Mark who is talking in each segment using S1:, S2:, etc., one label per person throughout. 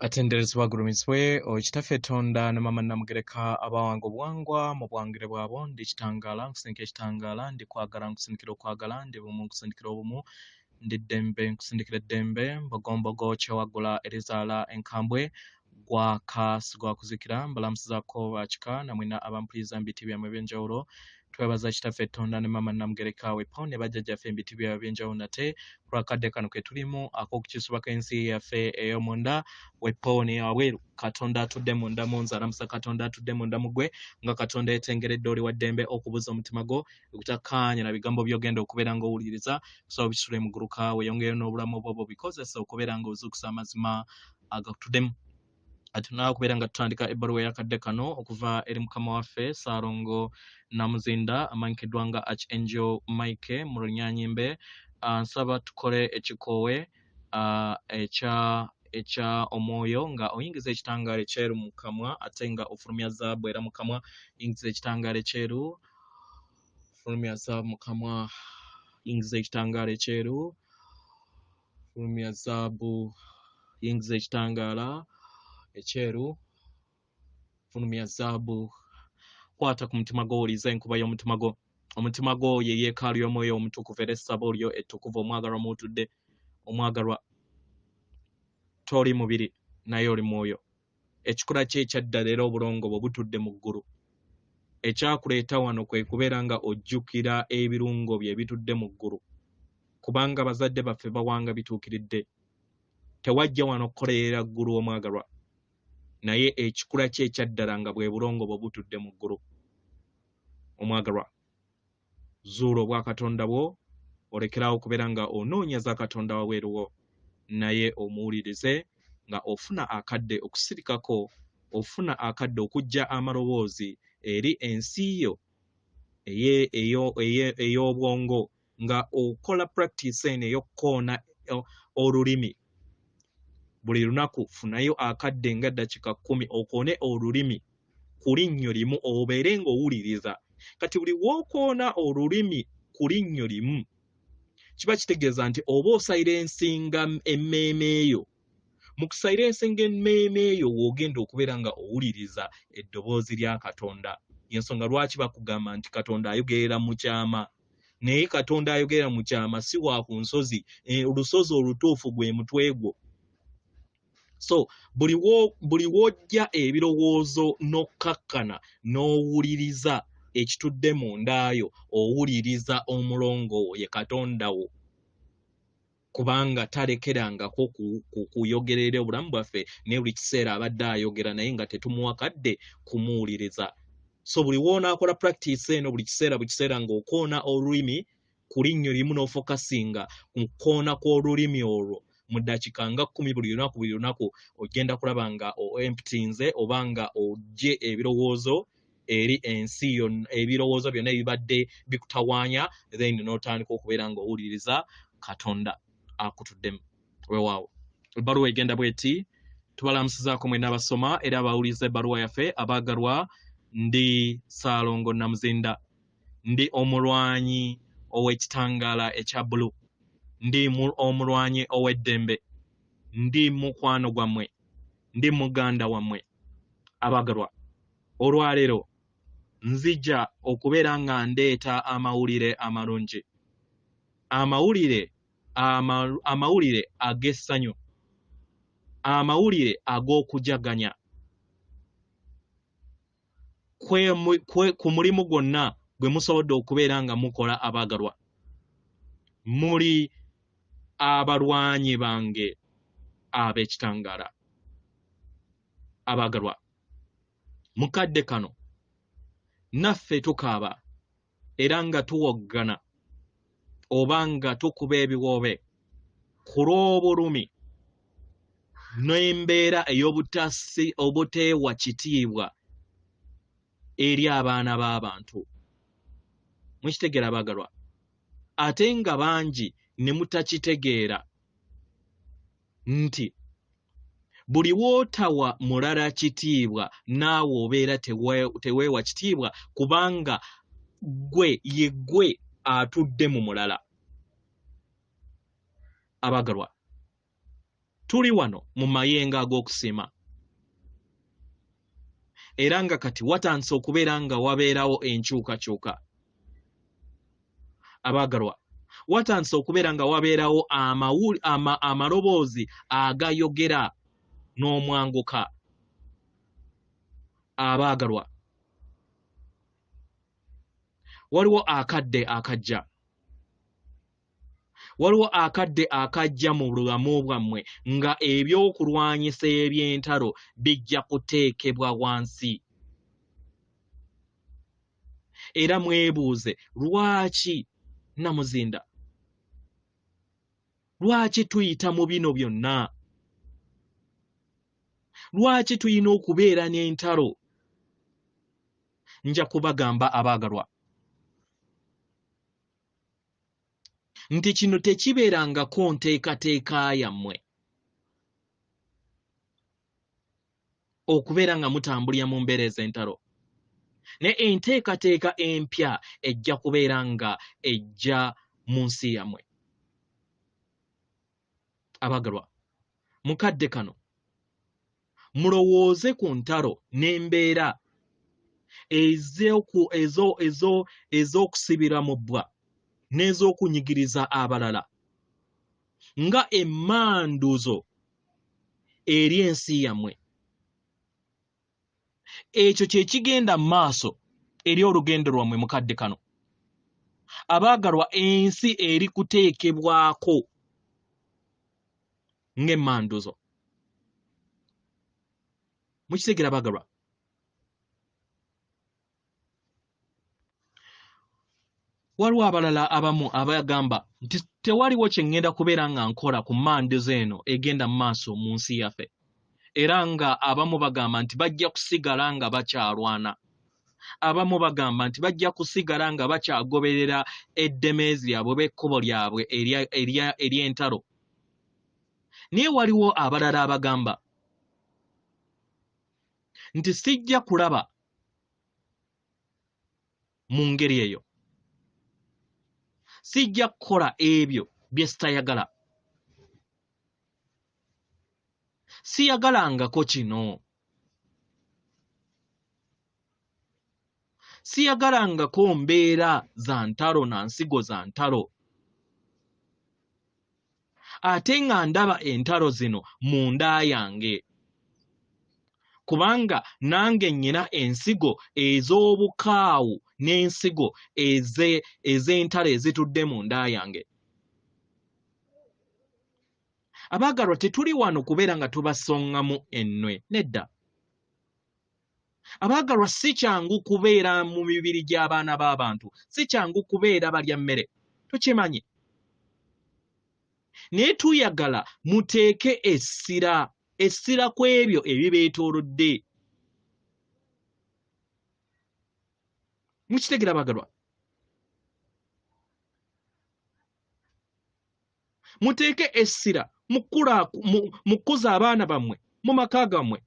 S1: Atenderezebwa agulumizibwe oyo Kitaffe Tonda ne Maama Namugereka abawanga obuwangwa mu buwangire bwabo. Ndi kitangaala nkusindikira ekitangaala, ndi kwagala nkusindikira okwagala, ndi bumu nkusindikira obumu, ndi ddembe nkusindikira eddembe, mbogombogo kyewaggula erizaala enkambwe, gwaka sigwakuzikira. Mbalamusizaako bakika namwena abampuliriza mu biti byammwe eby'enjawulo. Twebaza Kitaffe Tonda ne Maama Namugereka wepo ne bajjajjaffe mu biti byabwe eby'enjawulo nate ku lw'akadde kano ke tulimu ak'okukisubako ensi yaffe ey'omunda wepo ne wabweru. Katonda atudde munda mu nze alamusa Katonda atudde munda mu ggwe, nga Katonda yeetengeredde oli wa ddembe okubuza omutima gwo ogutakkaanya na bigambo by'ogenda okubeera ng'owuliriza. Kusaba obisule mu guluka weeyongereyo n'obulamu bwo bw'obikozesa okubeera ng'ozuukusa amazima agakutuddemu. Ate tunaaba kubeera nga tutandika ebbaluwa ey'akadde kano okuva eri mukama waffe Ssaalongo Namuzinda amanyikiddwa nga Archangel Mike mu Lunyanyimbe. Nsaba tukole ekikoowe ekya omwoyo nga oyingiza ekitangaala ekyeru mu kamwa ate nga ofulumya zaabu era mu kamwa. Yingiza ekitangaala ekyeru, fulumya zaabu mu kamwa. Yingiza ekitangaala ekyeru, fulumya zaabu. Yingiza ekitangaala ekyeru, fulumya zaabu. Kwata ku mutima gwo, owulize enkuba y'omutima gwo. Omutima gwo ye yeekaalu y'omwoyo omutukuvu era essabo lyo ettukuvu omwagalwa mw'otudde. Omwagalwa, toli mubiri naye oli mwoyo. Ekikula kye ekyaddala era obulongo bwe butudde mu ggulu. Ekyakuleeta wano kwe kubeera nga ojjukira ebirungo bye ebitudde mu ggulu, kubanga bazadde baffe bawanga bituukiridde. Tewajja wano kukolerera ggulu omwagalwa, naye ekikula kye ekyaddala nga bwe bulongo bwe butudde mu ggulu. Omwagalwa, zuula obwakatonda bwo, olekerawo okubeera nga onoonya za Katonda wabweruwo, naye omuwulirize nga ofuna akadde okusirikako, ofuna akadde okuggya amaloboozi eri ensi yo ey'obwongo, nga okola practice eno ey'okukoona olulimi buli lunaku. Funayo akadde nga ddakiika 10 okoone olulimi ku linnyo limu, obeere ng'owuliriza. Kati buli w'okoona olulimi ku linnyo limu, kiba kitegeeza nti oba osilencinga emmeeme eyo. Mu kusilencinga emmeeme eyo, w'ogenda okubeera nga owuliriza eddoboozi lya Katonda. Yensonga lwaki bakugamba nti Katonda ayogerera mu kyama. Naye Katonda ayogerera mu kyama si wa ku nsozi, olusozi olutuufu gwe mutwe gwo. So buli w'ojja ebirowoozo n'okkakkana n'owuliriza ekitudde mundaayo, owuliriza omulongo wo ye Katonda wo, kubanga talekerangako kuyogerera obulamu bwaffe, naye buli kiseera abadde ayogera, naye nga tetumuwa kadde kumuwuliriza. So buli w'onaakola practice eno buli kiseera, buli kiseera ng'okoona olulimi ku linnyo limu n'ofocusinga ku kukoona kw'olulimi olwo mu ddakiika nga 10 buli lunaku, buli lunaku, ogenda kulaba nga oemptinze oba nga oggye ebirowoozo eri ensi yonna, ebirowoozo byonna ebibadde bikutawaanya, then n'otandika okubeera ng'owuliriza Katonda akutuddemu. Weewaawo, ebbaluwa egenda bw'eti: tubalamusizaako mwenna abasoma era abawuliriza ebbaluwa yaffe abaagalwa. Ndi Ssaalongo Namuzinda, ndi omulwanyi ow'ekitangaala ekya bbulu, ndi omulwanyi ow'eddembe, ndi mukwano gwammwe, ndi muganda wammwe. Abaagalwa, olwaleero nzija okubeera nga ndeeta amawulire amalungi, amawulire ag'essanyu, amawulire ag'okujaganya ku mulimu gwonna gwe musobodde okubeera nga mukola. Abaagalwa, muli abalwanyi bange ab'ekitangaala. Abaagalwa, mukadde kano naffe tukaaba era nga tuwoggana oba nga tukuba ebiwoobe ku lw'obulumi n'embeera ey'obutasi obuteewa kitiibwa eri abaana b'abantu. Mukitegeera abaagalwa? Ate nga bangi ne mutakitegeera nti buli wootawa mulala kitiibwa, naawe obeera teweewa kitiibwa, kubanga ggwe ye ggwe atudde mu mulala. Abaagalwa, Tuli wano mu mayengo ag'okusiima, era nga kati watandise okubeera nga wabeerawo enkyukakyuka. Abaagalwa, watandise okubeera nga wabeerawo amaloboozi agayogera n'omwanguka. Abaagalwa, waliwo akadde akajja, waliwo akadde akajja mu bulamu bwammwe nga ebyokulwanyisa eby'entalo bijja kuteekebwa wansi. Era mwebuuze, lwaki Namuzinda? Lwaki tuyita mu bino byonna? Lwaki tulina okubeera n'entalo? Nja kubagamba abaagalwa nti kino tekibeerangako nteekateeka yammwe okubeera nga mutambulira mu mbeera ez'entalo, naye enteekateeka empya ejja kubeera nga ejja mu nsi yammwe. Abagalwa, mu kadde kano mulowooze ku ntalo n'embeera ez'okusibira mu bbwa n'ez'okunyigiriza abalala nga emmanduzo eri ensi yammwe. Ekyo kye kigenda mu maaso eri olugendo lwammwe mu kadde kano. Abaagalwa, ensi eri kuteekebwako ng'emmanduzo. Mukitegera abaagalwa? Waliwo abalala abamu abagamba nti tewaliwo kye ŋŋenda kubeera nga nkola ku mmanduzo eno egenda mu maaso mu nsi yaffe, era nga abamu bagamba nti bajja kusigala nga bakyalwana, abamu bagamba nti bajja kusigala nga bakyagoberera eddemeezi lyabwe oba ekkubo lyabwe ery'entalo. Naye waliwo abalala abagamba nti sijja kulaba mu ngeri eyo, sijja kukola ebyo bye sitayagala, siyagalangako kino, siyagalangako mbeera za ntalo na nsigo za ntalo, ate nga ndaba entalo zino munda yange, kubanga nange nnyina ensigo ez'obukaawu n'ensigo ez'entalo ezitudde munda yange. Abaagalwa, tetuli wano kubeera nga tubasongamu ennwe, nedda. Abaagalwa, si kyangu kubeera mu mibiri gy'abaana b'abantu, si kyangu kubeera balya mmere, tukimanyi. Naye tuyagala muteeke essira ku ebyo ebibeetoolodde. Mukitegera abaagalwa? Muteeke essira mu kukuza abaana bammwe mu maka gammwe.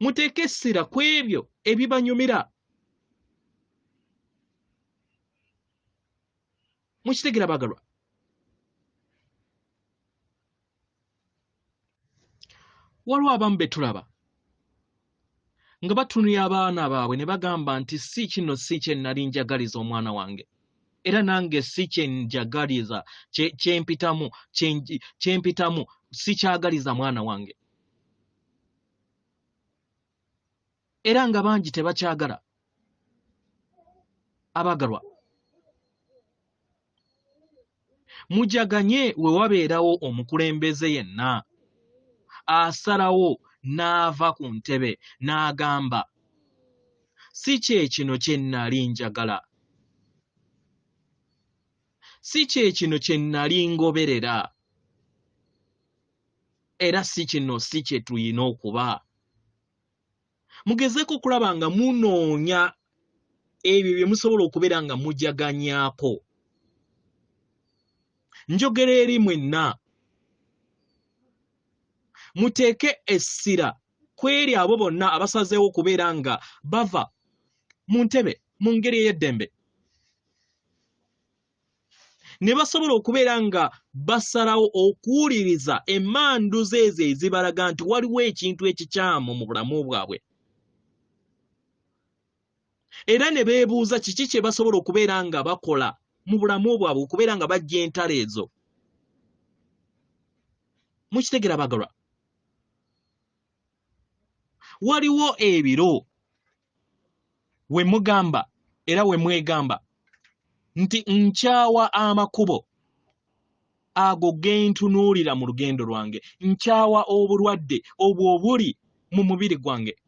S1: Muteeke essira ku ebyo ebibanyumira. Mukitegera abaagalwa? Waliwo abamu be tulaba nga batunula abaana baabwe ne bagamba nti si kino si kye nnali njagaliza omwana wange, era nange si kye njagaliza, kyempitamu sikyagaliza mwana wange, era nga bangi tebakyagala. Abaagalwa, mujaganye we wabeerawo omukulembeze yenna asalawo n'ava ku ntebe n'agamba si kye kino kye nnali njagala, si kye kino kye nnali ngoberera, era si kino si kye tulina okuba. Mugezeeko okulaba nga munoonya ebyo bye musobola okubeera nga mujaganyaako. Njogera eri mwenna, muteeke essira ku eri abo bonna abasazeewo okubeera nga bava mu ntebe mu ngeri ey'eddembe. Ne basobola okubeera nga basalawo okuwuliriza emmanduso ezo ezibalaga nti waliwo ekintu ekikyamu mu bulamu bwabwe. Era ne beebuuza kiki kye basobola okubeera nga bakola mu bulamu bwabwe okubeera nga baggya entalo ezo. Mukitegera bagalwa? Waliwo ebiro we mugamba era we mwegamba nti nkyawa amakubo ago ge ntunuulira mu lugendo lwange, nkyawa obulwadde obwo obuli mu mubiri gwange.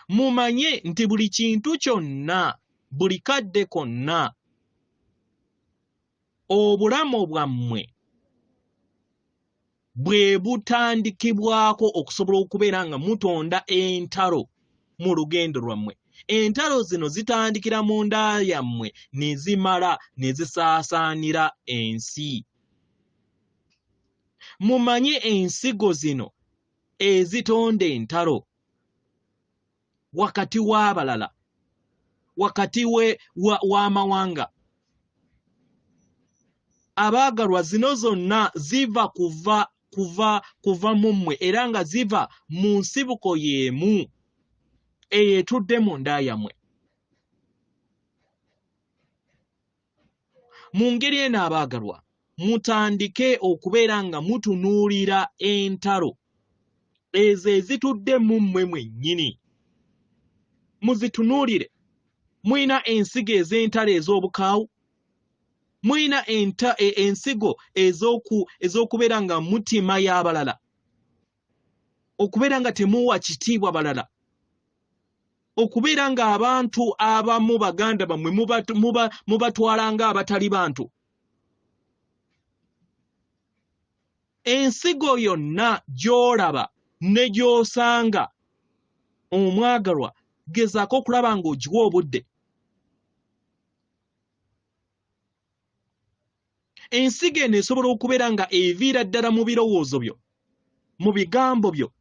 S1: Mumanye nti buli kintu kyonna, buli kadde konna, obulamu bwammwe bwe butandikibwako okusobola okubeera nga mutonda entalo mu lugendo lwammwe. Entalo zino zitandikira mu nda yammwe ne zimala ne zisaasaanira ensi. Mumanye ensigo zino ezitonda entalo wakati w'abalala, wakati w'amawanga. Abaagalwa, zino zonna ziva kuva kuva kuva mu mmwe era nga ziva mu nsibuko y'emu eyo etudde mu nda yammwe. Mu ngeri eno abaagalwa, mutandike okubeera nga mutunuulira entalo ezo ezitudde mu mmwe mwennyini. Muzitunuulire. Mulina ensigo ez'entalo ez'obukaawu? Mulina ensigo ez'okubeera nga mutima y'abalala? Okubeera nga temuwa kitiibwa balala? Okubeera ng'abantu abamu baganda bammwe mubatwala ng'abatali bantu? Ensigo yonna gy'olaba ne gy'osanga omwagalwa, gezaako okulaba ng'ogiwa obudde. Ensigo eno esobola okubeera nga eviira ddala mu birowoozo byo, mu bigambo byo,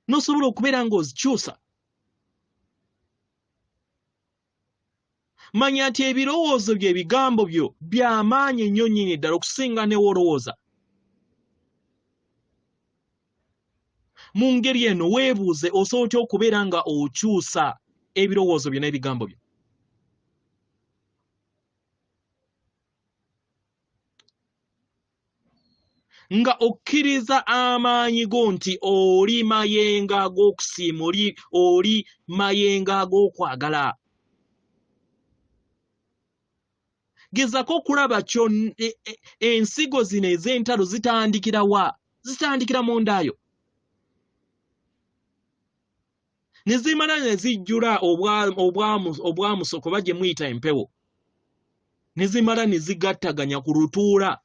S1: n'osobola okubeera ng'ozikyusa. Manya nti ebirowoozo byo, ebigambo byo by'amaanyi ennyo nnyini ddala okusinga ne w'olowooza. Mu ngeri eno weebuuze osobola otya okubeera nga okyusa ebirowoozo byo n'ebigambo byo. Nga okkiriza amaanyi go nti oli mayengo ag'okusiima, oli mayengo ag'okwagala. Gezako okulaba ensigo zino ez'entalo zitandikira wa? Zitandikira mu ndaayo. Ne zimala ne zijjula obwamusoko oba gye muyita empewo. Ne zimala ne zigattaganya ku lutuula.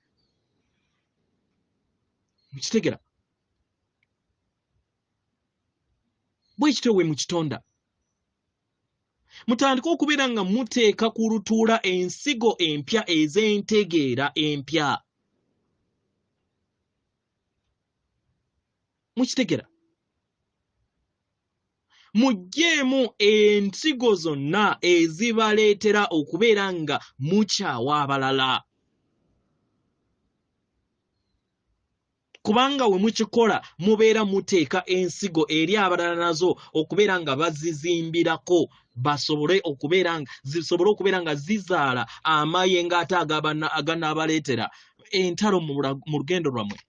S1: Mukitegera? Bwe kityo bwe mukitonda. Mutandike okubeera nga muteeka ku lutuula ensigo empya ez'entegeera empya. Mukitegera? Muggyeemu ensigo zonna ezibaleetera okubeera nga mukyawa abalala. Kubanga we mukikola mubeera muteeka ensigo eri abalala nazo okubeera nga bazizimbirako, basobole okubeera nga zisobole okubeera nga zizaala amayengo ate aganaabaleetera entalo mu lugendo lwammwe.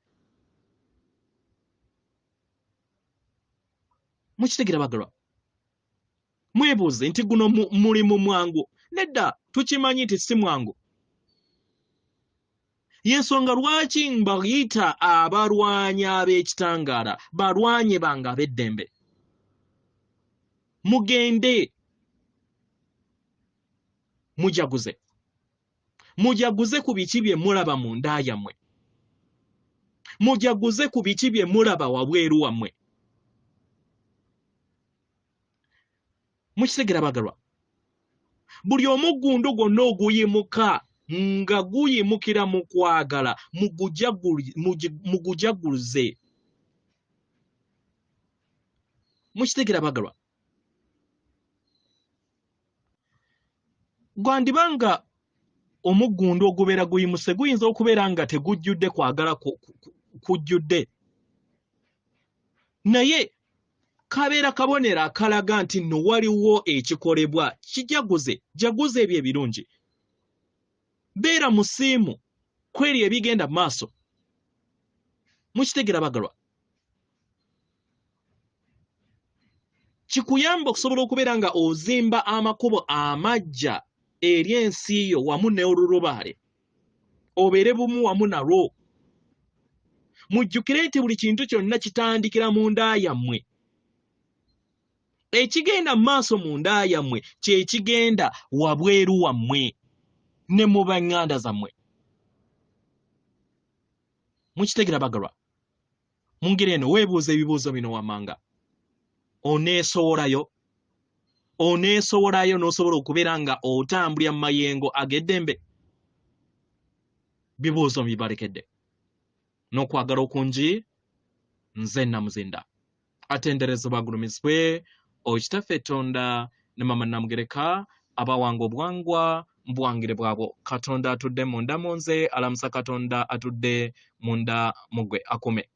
S1: Mukitegera bagalwa? Mwebuuze nti guno mulimu mwangu? Nedda, tukimanyi nti si mwangu. Y'ensonga lwaki mbayita abalwanyi ab'ekitangaala, balwanye bange ab'eddembe. Mugende mujaguze, mujaguze ku biki bye mulaba mu nda yammwe, mujaguze ku biki bye mulaba wabweru wammwe. Mukitegera bagalwa? Buli omuggundu gwonna oguyimuka nga guyimukira mu kwagala, mugujaguze. Mukitegera bagalwa? Gwandiba nga omuggundu ogubeera guyimuse guyinza okubeera nga tegujjudde kwagala kujjudde, naye kabeera kabonero akalaga nti nno waliwo ekikolebwa. Kijaguze, jaguza ebyo ebirungi, beera musiimu kweri ebigenda mu maaso. Mukitegera bagalwa? Kikuyamba okusobola okubeera nga ozimba amakubo amajja eri ensi yo wamu n'olulubaale, obeere bumu wamu nalwo. Mujjukire nti buli kintu kyonna kitandikira mu nda yammwe. Ekigenda mu maaso mu nda yammwe kye kigenda wabweru wammwe ne mu baŋŋanda zammwe. Mukitegera bagalwa? Mu ngeri eno weebuuza ebibuuzo bino wammanga. Oneesowolayo? Oneesowolayo n'osobola okubeera nga otambulira mu mayengo ag'eddembe? Bibuuzo mbibalekedde. N'okwagala okungi, nze Namuzinda. Atenderezebwa agulumizibwe Okitaffe Tonda ne Mama Namugereka abawanga obuwangwa mu buwangire bwabwo. Katonda atudde munda mu nze alamusa Katonda atudde munda mu ggwe akume.